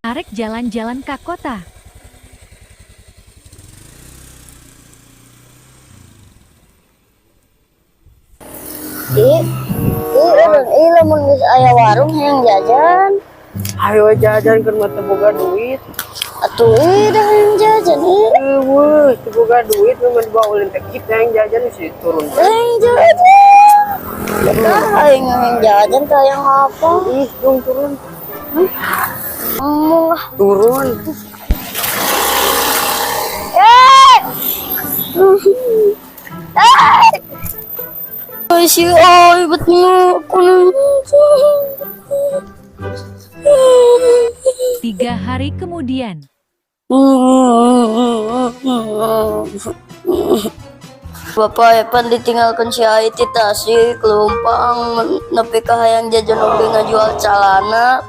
Arek jalan-jalan ka kota. Ih, ih, ih, lamun geus aya warung hayang jajan. Ayo jajan, keur mah teu boga duit. Atuh ih dah hayang jajan ih. Euweuh, teu boga duit, mun dibawa ulin teh kitu yang jajan sih turun. Hayang jajan. Dah hayang hayang jajan teh hayang apa? Ih, dong turun. Embung ah. Turun. Eh. Eh. Ay, si ay, ba't mo ako nang. 3 hari kemudian. Bapak Epan ditinggalkan si Ai ti Tasik, leumpang nepi ka hayang jajan oge ngajual calana.